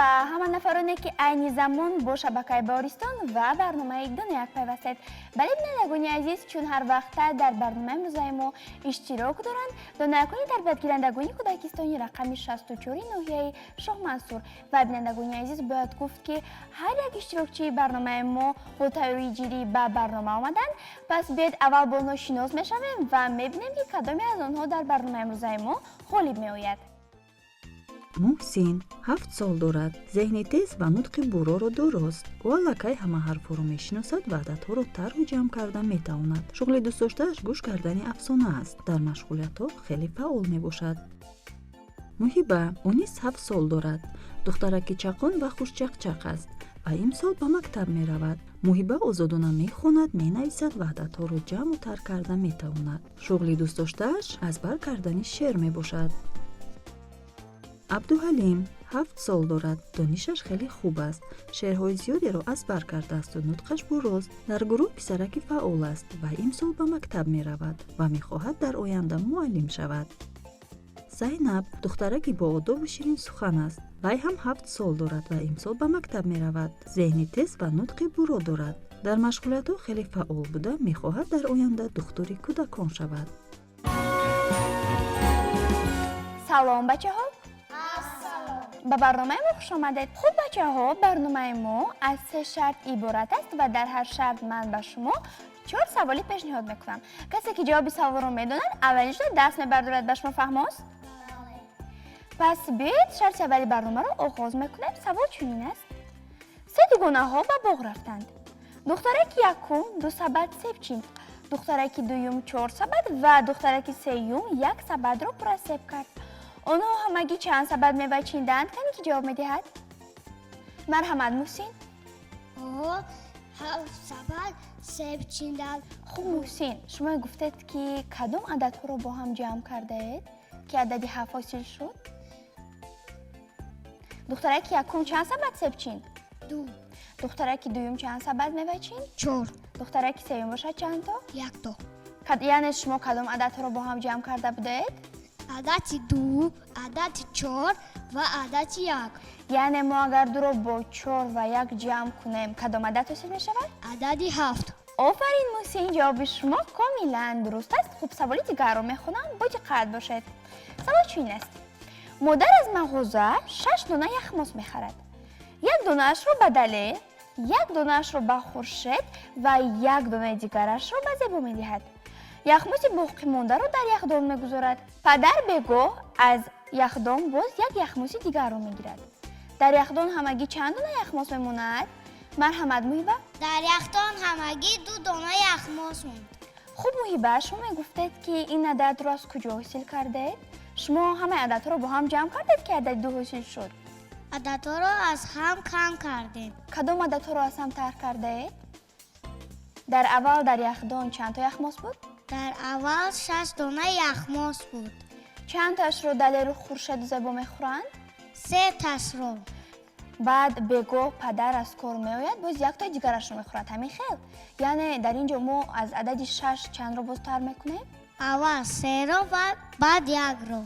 Ба ҳама нафароне, ки айни замон бо шабакаи Баҳористон ва барномаи Донояк пайвастед. Бале, бинандагони азиз, чун ҳар вақта дар барномаи имрӯзаи мо иштирок доранд доноякони тарбиятгирандагони кӯдакистони рақами 64 ноҳияи Шоҳмансур. Ва, бинандагони азиз, бояд гуфт, ки ҳар як иштирокчии барномаи мо бо тайёрии ҷиддӣ ба барнома омаданд. Пас биёед, аввал бо онҳо шинос мешавем ва мебинем, ки кадоме аз онҳо дар барномаи имрӯзаи мо ғолиб меояд. Муҳсин 7 сол дорад, зеҳни тез ва нутқи бурроро дорост. Ӯ аллакай ҳама ҳарфҳоро мешиносад ва ададҳоро тарҳу ҷамъ карда метавонад. Шуғли дӯстдоштааш гӯш кардани афсона аст. Дар машғулиятҳо хеле фаъол мебошад. Муҳиба: ӯ низ 7 сол дорад, духтараки чақон ва хушчақчақ аст ва имсол ба мактаб меравад. Муҳиба озодона мехонад, менависад ва ададҳоро ҷамъу тарҳ карда метавонад. Шуғли дӯстдоштааш аз бар кардани шеър мебошад. Абдуҳалим 7 сол дорад, донишаш хеле хуб аст, шеърҳои зиёдеро аз бар кардаасту нутқаш буррост. Дар гурӯҳ писараки фаъол аст ва имсол ба мактаб меравад ва мехоҳад дар оянда муаллим шавад. Зайнаб духтараки боодобу ширинсухан аст. Вай ҳам 7 сол дорад ва имсол ба мактаб меравад. Зеҳни тез ва нутқи бурро дорад. Дар машғулиятҳо хеле фаъол буда, мехоҳад дар оянда духтури кӯдакон шавад. Салом, бачаҳо, ба барномаи мо хуш омадед. Хуб, бачаҳо, барномаи мо аз се шарт иборат аст ва дар ҳар шарт ман ба шумо чор саволӣ пешниҳод мекунам. Касе ки ҷавоби саволро медонад, аввалин шуда даст мебардорад. Ба шумо фаҳмост? Пас биёед, шарти аввали барномаро оғоз мекунем. Савол чунин аст: се дугонаҳо ба боғ рафтанд. Духтараки якум ду сабад себ чинд, духтараки дуюм чор сабад ва духтараки сеюм як сабадро пур аз себ кард. Онҳо ҳамагӣ чанд сабад мева чиндаанд? Кане, ки ҷавоб медиҳад? Марҳамат, Муҳсин. Онҳо ҳафт сабад себ чинданд. Хуб, Муҳсин, шумо гуфтед, ки кадом ададҳоро бо ҳам ҷамъ кардаед, ки адади ҳафт ҳосил шуд? Духтараки якум чанд сабад себ чинд? Ду. Духтараки дуюм чанд сабад мева чинд? Чор. Духтараки сеюм бошад, чандто? Якто. Яъне шумо кадом ададҳоро бо ҳам ҷамъ карда будаед? Адади ду, адади чор ва адади як. Яъне мо агар дуро бо чор ва як ҷамъ кунем, кадом адад ҳосил мешавад? Адади ҳафт. Офарин, Муҳсин, ҷавоби шумо комилан дуруст аст. Хуб, саволи дигарро мехонам, бо диққат бошед. Савол чунин аст: модар аз мағоза шаш дона яхмос мехарад. Як донаашро ба Далер, як донаашро ба Хуршед ва як донаи дигарашро ба Зебо медиҳад. Яхмоси боқимондаро дар яхдон мегузорад. Падар бегоҳ аз яхдон боз як яхмоси дигарро мегирад. Дар яхдон ҳамагӣ чанд дона яхмос мемонад? Марҳамат, Муҳиба. Дар яхдон ҳамагӣ ду дона яхмос монд. Хуб, Муҳиба, шумо мегуфтед, ки ин ададро аз куҷо ҳосил кардаед? Шумо ҳамаи ададҳоро бо ҳам ҷамъ кардед, ки адади ду ҳосил шуд? Ададҳоро аз ҳам кам кардем. Кадом ададҳоро аз ҳам тарҳ кардаед? Дар аввал дар яхдон чандто яхмос буд? Дар аввал шаш дона яхмос буд. Чандтаашро Далеру Хуршеду Зебо мехӯранд? Сеташро. Баъд бегоҳ падар аз кор меояд, боз яктои дигарашро мехӯрад. Ҳамин хел? Яъне дар ин ҷо мо аз адади шаш чандро боз тарҳ мекунем? Аввал серо ва баъд якро.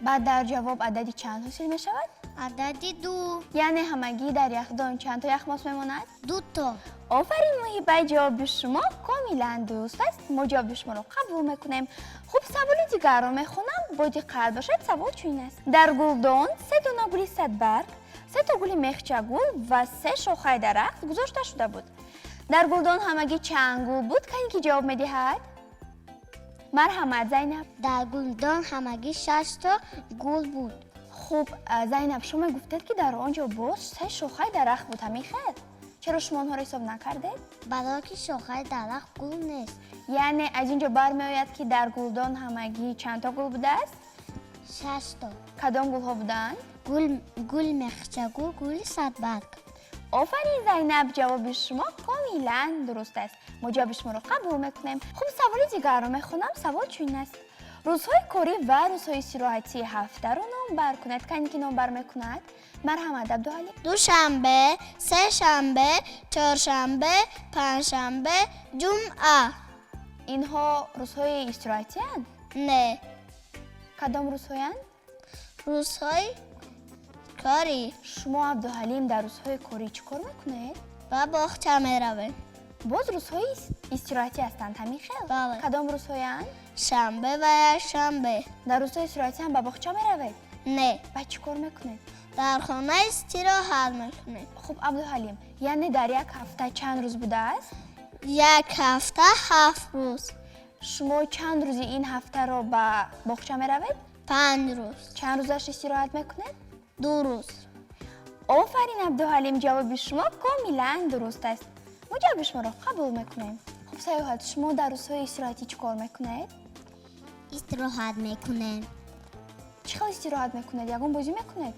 Баъд дар ҷавоб адади чанд ҳосил мешавад? Адади ду. Яъне ҳамагӣ дар яхдон чандто яхмос мемонад? Дуто. Офарин, Муҳиба, ҷавоби шумо комилан дуруст аст. Мо ҷавоби шуморо қабул мекунем. Хуб, саволи дигарро мехонам, бо диққат бошед. Савол чунин аст: дар гулдон се дона гули садбарг, сето гули мехчагул ва се шохаи дарахт гузошта шуда буд. Дар гулдон ҳамагӣ чанд гул буд? Кане, ки ҷавоб медиҳад? Марҳамат, Зайнаб. Дар гулдон ҳамагӣ шашто гул буд. Хуб, Зайнаб, шумо гуфтед, ки дар он ҷо боз се шохаи дарахт буд. Ҳамин хел? Чаро шумо онҳоро ҳисоб накардед? Барое ки шохаи дарахт гул нест. Яъне аз ин ҷо бармеояд, ки дар гулдон ҳамагӣ чандто гул будааст? Шашто. Кадом гулҳо буданд? Гул мехчагул, гули садбарг. Офарин, Зайнаб, ҷавоби шумо комилан дуруст аст. Мо ҷавоби шуморо қабул мекунем. Хуб, саволи дигарро мехонам. Савол чунин аст: рӯзҳои корӣ ва рӯзҳои истироҳатии ҳафтаро номбар кунед. Кане, ки номбар мекунад? Марҳамат, Абдуҳалим. Душанбе, сешанбе, чоршанбе, панҷшанбе, ҷумъа. Инҳо рӯзҳои истироҳатиянд? Не. Кадом рӯзҳоянд? Рӯзҳои Корӣ. Шумо, Абдуҳалим, дар рӯзҳои корӣ чӣ кор мекунед? Ба боғча меравем. Боз рӯзҳои истироҳатӣ ҳастанд, ҳамин хел? Бале. Кадом рӯзҳоянд? Шанбе ва якшанбе. Дар рӯзҳои истироҳатӣ ҳам ба боғча меравед? Не. Ба чӣ кор мекунед? Дар хона истироҳат мекунем. Хуб, Абдуҳалим, яъне дар як ҳафта чанд рӯз будааст? Як ҳафта 7 рӯз. Шумо чанд рӯзи ин ҳафтаро ба боғча меравед? 5 рӯз. Чанд рӯзаш истироҳат мекунед? 2 рӯз. Офарин, Абдуҳалим, ҷавоби шумо комилан дуруст аст. Мо ҷавоби шуморо қабул мекунем. Хуб, Саёҳат, шумо дар рӯзҳои истироҳатӣ чӣ кор мекунед? Истироҳат мекунем. Чӣ хел истироҳат мекунед? Ягон бозӣ мекунед?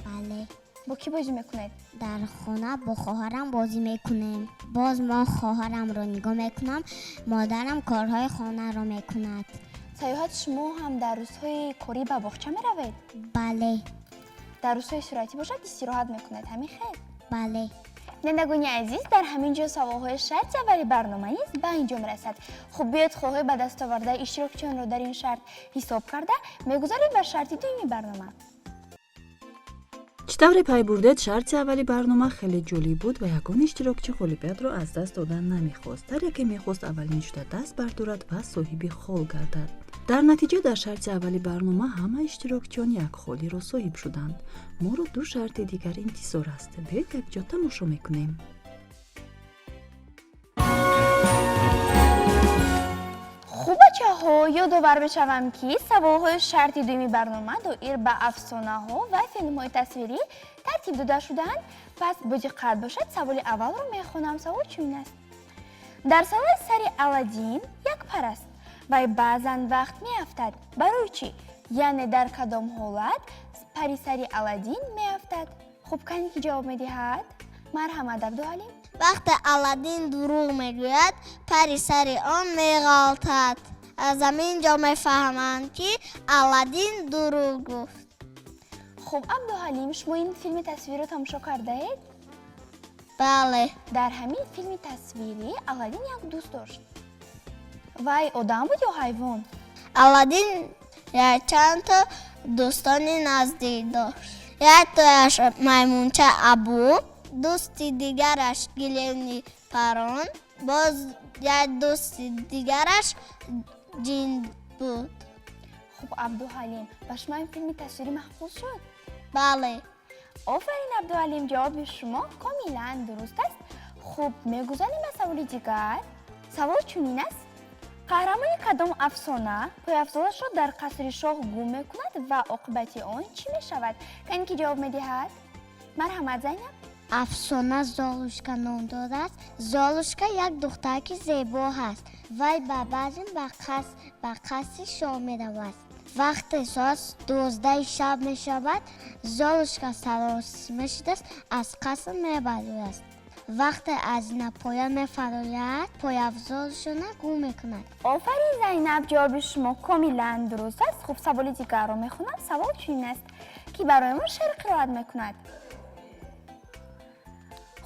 Бале. Бо кӣ бозӣ мекунед? Дар хона бо хоҳарам бозӣ мекунем. Боз мо хоҳарамро нигоҳ мекунам, модарам корҳои хонаро мекунад. Саёҳат, шумо ҳам дар рӯзҳои корӣ ба боғча меравед? Бале. Дар рӯзҳои истироҳатӣ бошад, истироҳат мекунед, ҳамин хел? Бале. Бинандагони азиз, дар ҳамин ҷо саволҳои шарти аввали барнома низ ба анҷом расад. Хуб, биёед, холҳои ба дастовардаи иштирокчиёнро дар ин шарт ҳисоб карда мегузарем ба шарти дуюми барнома. Чӣ тавре пай бурдед, шарти аввали барнома хеле ҷолиб буд ва ягон иштирокчӣ ғолибиятро аз даст додан намехост. Ҳар яке мехост аввалин шуда даст бардорад ва соҳиби хол гардад. Дар натиҷа, дар шарти аввали барнома ҳама иштирокчиён як холиро соҳиб шуданд. Моро ду шарти дигар интизор аст. Биёед, якҷо тамошо мекунем. Хуб, бачаҳо, ёдовар мешавам, ки саволҳои шарти дуюми барнома доир ба афсонаҳо ва филмҳои тасвирӣ тартиб дода шудаанд. Пас бодиққат бошад, саволи аввалро мехонам. Савол чунин аст: дар салаи сари Аладдин як пар аст. Вай баъзан вақт меафтад. Барои чӣ? Яъне дар кадом ҳолат пари сари Аладдин меафтад? Хуб, кане ки ҷавоб медиҳад? Марҳамат, Абдуҳалим. Вақте Аладдин дурӯғ мегӯяд, пари сари он меғалтад. Аз ҳамин ҷо мефаҳманд, ки Аладдин дурӯғ гуфт. Хуб, Абдуҳалим, шумо ин филми тасвириро тамошо кардаед? Бале. Дар ҳамин филми тасвирӣ Аладдин як дӯст дошт. Вай одам буд ё ҳайвон? Аладдин якчандто дӯстони наздик дошт. Яктояш маймунча Абу, дӯсти дигараш Гилеми Парон, боз як дӯсти дигараш ҷин буд. Хуб, Абдуҳалим, ба шумо ин филми тасвирӣ маъқул шуд? Бале. Офарин, Абдуҳалим, ҷавоби шумо комилан дуруст аст. Хуб, мегузарем ба саволи дигар. Савол чунин аст: қаҳрамони кадом афсона пойафзолашро дар қасри шоҳ гум мекунад ва оқибати он чӣ мешавад? Кане ки ҷавоб медиҳад? Марҳамат, Зайнаб. Афсона Золушка ном дорад. Золушка як духтараки зебо ҳаст. Вай ба баъзен ба қасри шоҳ меравад. Вақте соат 12-и шаб мешавад, Золушка саросима шудааст, аз қаср мебарояд. Вақте аз зинапоя мефарояд, пойафзолшона гум мекунад. Офарин, Зайнаб, ҷавоби шумо комилан дуруст аст. Хуб, саволи дигарро мехонам. Савол чунин аст: ки барои мо шеър қироат мекунад?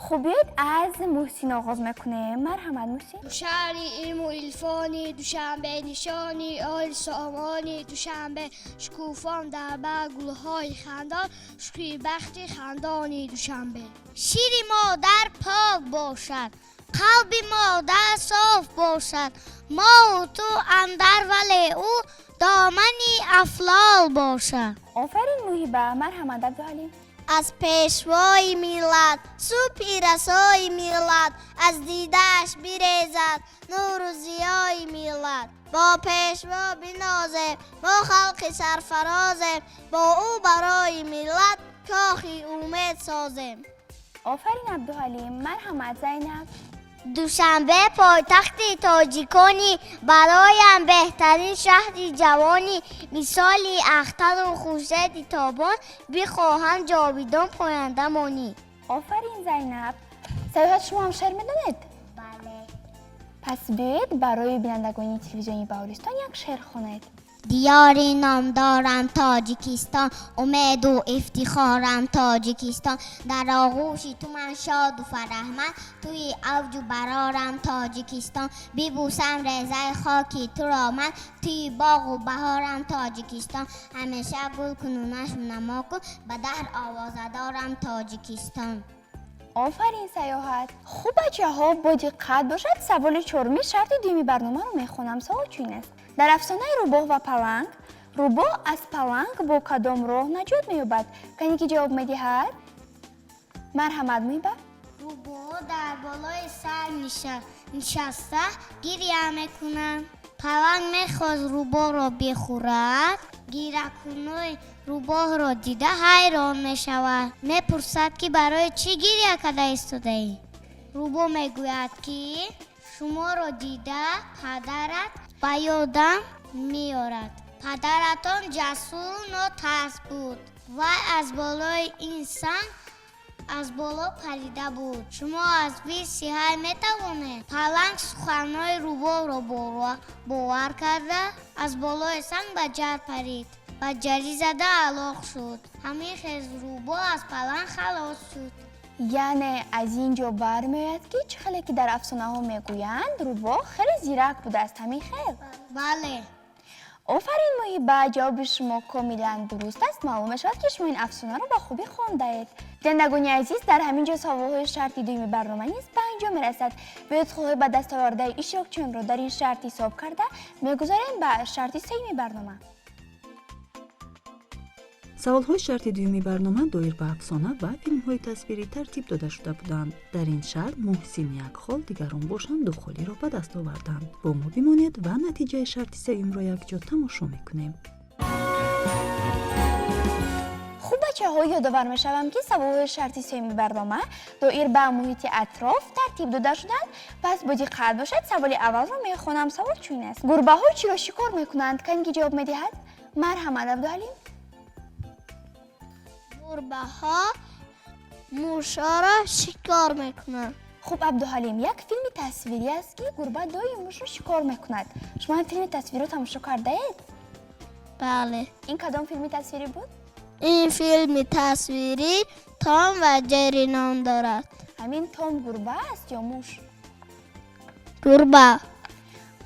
Хуб, биёед, аз Муҳсин оғоз мекунем. Марҳамат, Муҳсин. Шаҳри илму ирфони Душанбе, нишони оли сомони Душанбе, шукуфон дар бар гулҳои хандон, шукри бахти хандони Душанбе. Шири модар пок бошад, қалби модар соф бошад, мову ту андар вале ӯ домани афлол бошад. Офарин, Муҳиба. Марҳамат, Абдуҳалим. Аз пешвои миллат, субҳи расои миллат, аз дидааш бирезад нуру зиёи миллат. Бо пешво бинозем, мо халқи сарфарозем, бо ӯ барои миллат кохи умед созем. Офарин, Абдуҳалим. Марҳамат, Зайнаб. Душанбе пойтахти тоҷиконӣ, бароям беҳтарин шаҳри ҷавонӣ, мисоли ахтару хуршеди тобон, бихоҳам ҷовидон поянда монӣ. Офарин, Зайнаб. Саёҳат, шумо ҳам шеър медонед? Бале. Пас биёед, барои бинандагони телевизиони Баҳористон як шеър хонед. Диёри номдорам Тоҷикистон, умеду ифтихорам Тоҷикистон. Дар оғӯши ту ман шоду фараҳманд, туи авҷу барорам Тоҷикистон. Бибӯсам резаи хоки туро ман, туи боғу баҳорам Тоҷикистон. Ҳамеша гул куну нашву намо кун, ба даҳр овозадорам Тоҷикистон. Офарин, Саёҳат. Хуб, бачаҳо, бо диққат бошад. Саволи чоруми шарти дуюми барномаро мехонам. Савол чунин аст: дар афсонаи «Рӯбоҳ ва паланг» рӯбоҳ аз паланг бо кадом роҳ наҷот меёбад? Кане ки ҷавоб медиҳад? Марҳамат, Муҳиба. Рӯбоҳ дар болои сар нишаста гиря мекунад. Паланг мехост рӯбоҳро бихӯрад. Гирякунои рӯбоҳро дида ҳайрон мешавад. Мепурсад, ки барои чӣ гиря карда истодаӣ? Рӯбоҳ мегӯяд, ки шуморо дида падарат ба ёдам меорад. Падаратон ҷасуру нотарс буд. Вай аз болои ин санг аз боло парида буд. Шумо аз вай сиҳай метавонед. Паланг суханҳои рӯбоҳро бовар карда, аз болои санг ба ҷар парид. Ба ҷарӣ зада ҳалок шуд. Ҳамин хел рӯбоҳ аз паланг халос шуд. Яъне аз ин ҷо бармеояд, ки чӣ хеле ки дар афсонаҳо мегӯянд, рӯбоҳ хеле зирак будааст, ҳамин хел? Бале. Офарин, Муҳиба, ҷавоби шумо комилан дуруст аст. Маълум мешавад, ки шумо ин афсонаро ба хубӣ хондаед. Бинандагони азиз, дар ҳамин ҷо саволҳои шарти дуюми барнома низ ба анҷом мерасад. Биёед, холҳои ба даст овардаи иштирокчиёнро дар ин шарт ҳисоб карда, мегузарем ба шарти сеюми барнома. Саволҳои шарти дуюми барнома доир ба афсона ва филмҳои тасвирӣ тартиб дода шуда буданд. Дар ин шарт Муҳсин як хол, дигарон бошанд ду холиро ба даст оварданд. Бо мо бимонед ва натиҷаи шарти сеюмро якҷо тамошо мекунем. Хуб, бачаҳо, ёдовар мешавам, ки саволҳои шарти сеюми барнома доир ба муҳити атроф тартиб дода шуданд. Пас бо диққат бошад. Саволи аввалро мехонам. Савол чунин аст: гурбаҳо чиро шикор мекунанд? Кане ки ҷавоб медиҳад? Марҳамат, Абдуҳалим. Гурбаҳо мушоро шикор мекунанд. Хуб, Абдуҳалим, як филми тасвирӣ аст, ки гурба доим мушро шикор мекунад. Шумо ин филми тасвириро тамошо кардаед? Бале. Ин кадом филми тасвирӣ буд? Ин филми тасвирӣ «Том ва Ҷерри» ном дорад. Ҳамин Том гурба аст ё муш? Гурба.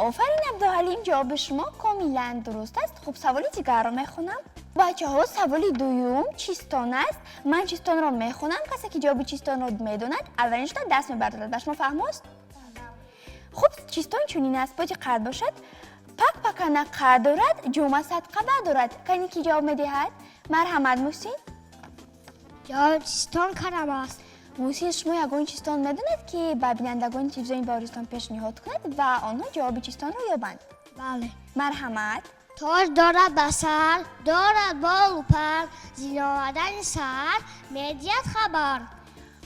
Офарин, Абдуҳалим, ҷавоби шумо комилан дуруст аст. Хуб, саволи дигарро мехонам. Бачаҳо, саволи дуюм чистон аст. Ман чистонро мехонам, касе ки ҷавоби чистонро медонад, аввалин шуда даст мебардорад. Ба шумо фаҳмост? Хуб, чистон чунин аст, бо диққат бошад: пак пакана қа дорад, ҷома садқаба дорад. Кане ки ҷавоб медиҳад? Марҳамат, Муҳсин. Ҷавоби чистон карам аст. Муҳсин, шумо ягон чистон медонед, ки ба бинандагони телевизиони Баҳористон пешниҳод кунед ва онҳо ҷавоби чистонро ёбанд? Бале. Марҳамат. Тоҷ дорад ба сар, дорад болу пар, зи омадани саҳар медиҳад хабар.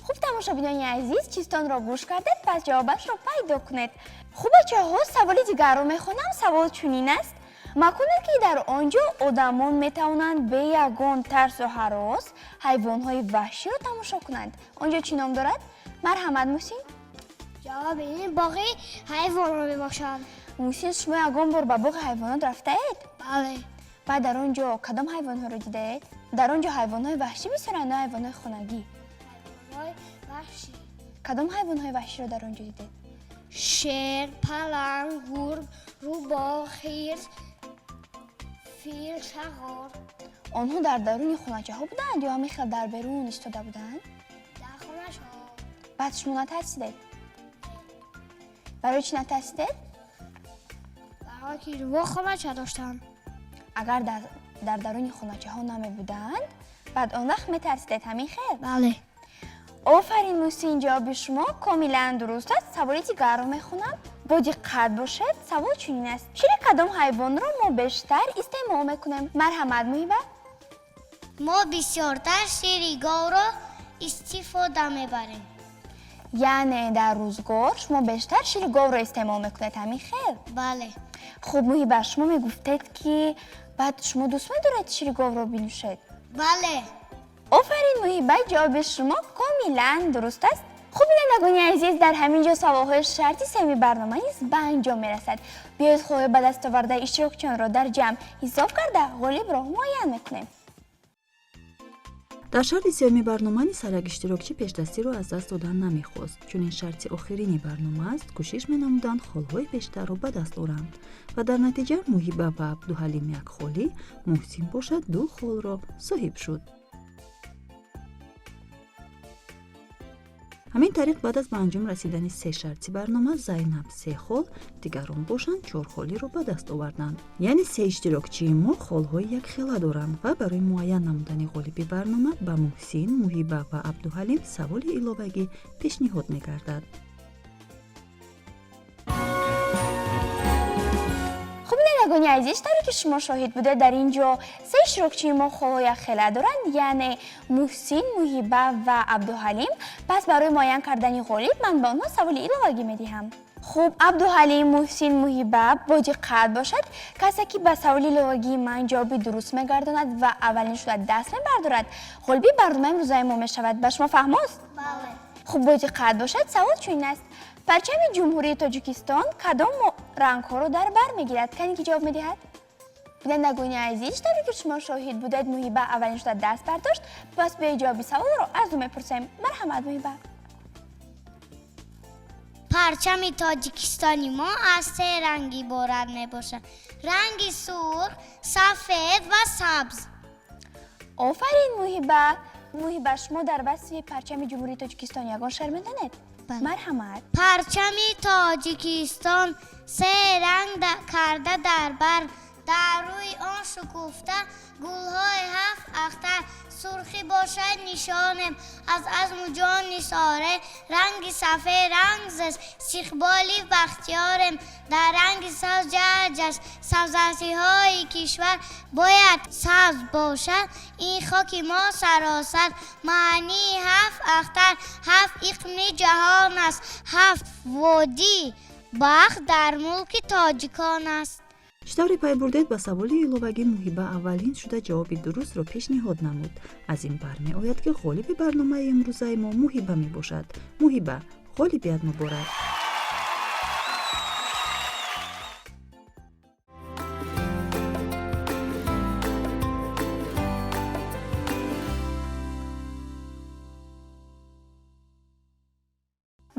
Хуб, тамошобинони азиз, чистонро гӯш кардед, пас ҷавобашро пайдо кунед. Хуб, бачаҳо, саволи дигарро мехонам. Савол чунин аст: маконе ки дар он ҷо одамон метавонанд бе ягон тарсу ҳарос ҳайвонҳои ваҳширо тамошо кунанд, он ҷо чӣ ном дорад? Марҳамат, Муҳсин. Ҷавоби ин боғи ҳайвонот мебошад. Муҳсин, шумо ягон бор ба боғи ҳайвонот рафтаед? Бале. Баъд дар он ҷо кадом ҳайвонҳоро дидаед? Дар он ҷо ҳайвонҳои ваҳшӣ бисёранд ё ҳайвонҳои хонагӣ? Ҳайвонҳои ваҳшӣ. Кадом ҳайвонҳои ваҳширо дар он ҷо дидед? Шер, паланг, гург, рӯбоҳ, хирс, фил, шағол. Онҳо дар даруни хоначаҳо буданд ё ҳамин хел дар берун истода буданд? Дар хонаашон. Баъд шумо натарсидед? Барои чӣ натарсидед? Барои ки рӯбоҳ хонача доштанд. Агар дар даруни хоначаҳо намебуданд, баъд он вақт метарсидед, ҳамин хел? Бале. Офарин, Муҳсин, ҷавоби шумо комилан дуруст аст. Саволи дигарро мехонам, бо диққат бошед. Савол чунин аст: шири кадом ҳайвонро мо бештар истеъмол мекунем? Марҳамат, Муҳиба. Мо бисёртар шири говро истифода мебарем. Яъне дар рӯзгор шумо бештар шири говро истеъмол мекунед, ҳамин хел? Бале. Хуб, Муҳиба, шумо мегуфтед, ки баъд шумо дӯст медоред шири говро бинӯшед? Бале. Офарин, Муҳиба, ҷавоби шумо комилан дуруст аст. Хуб, бинандагони азиз, дар ҳамин ҷо саволҳои шарти сеюми барнома низ ба анҷом мерасад. Биёед, холҳои ба даст овардаи иштирокчиёнро дар ҷамъ ҳисоб карда, ғолибро муайян мекунем. Дар шарти сеюми барнома низ ҳар як иштирокчӣ пешдастиро аз даст додан намехост. Чунин шарти охирини барнома аст, кӯшиш менамуданд холҳои бештарро ба даст оранд ва дар натиҷа Муҳиба ва Абдуҳалим як холӣ, Муҳсин бошад ду холро соҳиб шуд. Ҳамин тариқ, баъд аз ба анҷом расидани се шарти барнома, Зайнаб се хол, дигарон бошанд чор холиро ба даст оварданд. Яъне се иштирокчии мо холҳои якхела доранд ва барои муайян намудани ғолиби барнома ба Муҳсин, Муҳиба ва Абдуҳалим саволи иловагӣ пешниҳод мегардад. Хуб, бинандагони азиз, тавре ки шумо шоҳид будед, дар ин ҷо се иштирокчии мо холҳои якхела доранд, яъне Муҳсин, Муҳиба ва Абдуҳалим. Пас барои муайян кардани ғолиб ман ба онҳо саволи иловагӣ медиҳам. Хуб, Абдуҳалим, Муҳсин, Муҳиба, бо диққат бошад. Касе ки ба саволи иловагии ман ҷавоби дуруст мегардонад ва аввалин шуда даст мебардорад, ғолиби барномаи имрӯзаи мо мешавад. Ба шумо фаҳмост? Бале. Хуб, бо диққат бошад, савол чунин аст: парчами Ҷумҳурии Тоҷикистон кадом рангҳоро дар бар мегирад? Кане ки ҷавоб медиҳад? Бинандагони азиз, тавре ки шумо шоҳид будед, Муҳиба аввалин шуда даст бардошт. Пас биёед, ҷавоби саволро аз ӯ мепурсем. Марҳамат, Муҳиба. Парчами Тоҷикистони мо аз се ранг иборат мебошад: ранги сурх, сафед ва сабз. Офарин, Муҳиба. Муҳиба, шумо дар васфи парчами Ҷумҳурии Тоҷикистон ягон шеър медонед? Бале. Марҳамат. Парчами Тоҷикистон се ранг карда дар бар, дар рӯи он шукуфта гулҳои ҳафт ахтар. Сурхӣ бошад нишонем аз азму ҷон нисоре, ранги сафед ранг зест истиқболи бахтиёрем, дар ранги сабз ҷаҷ аст сабзасиҳои кишвар, бояд сабз бошад ин хоки мо саросар. Маънии ҳафт ахтар ҳафт иқлими ҷаҳон аст, ҳафт водии бахт дар мулки тоҷикон аст. Чӣ тавре пай бурдед, ба саволи иловагӣ Муҳиба аввалин шуда ҷавоби дурустро пешниҳод намуд. Аз ин бармеояд, ки ғолиби барномаи имрӯзаи мо Муҳиба мебошад. Муҳиба, ғолибият муборак!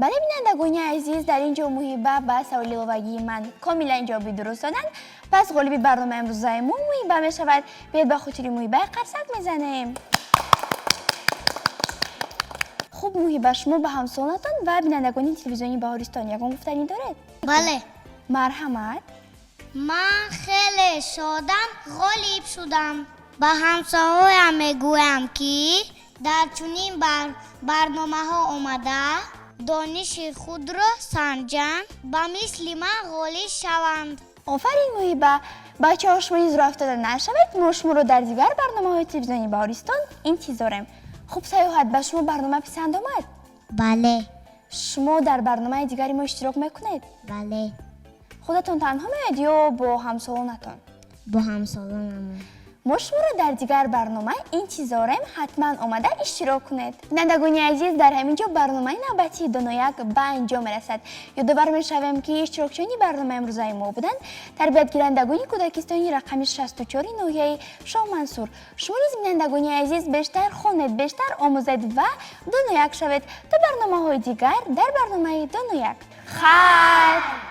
Бале, бинандагони азиз, дар ин ҷо Муҳиба ба саволи иловагии ман комилан ҷавоби дуруст доданд. Пас ғолиби барномаи имрӯзаи мо Муҳиба мешавад. Биёед, ба хотири Муҳиба қарсак мезанем. Хуб, Муҳиба, шумо ба ҳамсолонатон ва бинандагони телевизиони Баҳористон ягон гуфтанӣ доред? Бале. Марҳамат. Ман хеле шодам, ғолиб шудам. Ба ҳамсоҳоям мегӯям, ки дар чунин барномаҳо омада дониши худро санҷанд, ба мисли ман ғолиб шаванд. Офарин, Муҳиба. Бачаҳо, шумо низ роҳ афтода нашавед, мо шуморо дар дигар барномаҳои телевизиони Баҳористон интизорем. Хуб, Саёҳат, ба шумо барнома писанд омад? Бале. Шумо дар барномаи дигари мо иштирок мекунед? Бале. Худатон танҳо меоед ё бо ҳамсолонатон? Бо ҳамсолонамон. Мо шуморо дар дигар барнома интизорем, ҳатман омада иштирок кунед. Бинандагони азиз, дар ҳамин ҷо барномаи навбатии Донояк ба анҷом мерасад. Ёдовар мешавем, ки иштирокчиёни барномаи имрӯзаи мо буданд тарбиятгирандагони кӯдакистони рақами 64 ноҳияи Шоҳмансур. Шумо низ, бинандагони азиз, бештар хонед, бештар омӯзед ва донояк шавед. То барномаҳои дигар дар барномаи Донояк, хайр.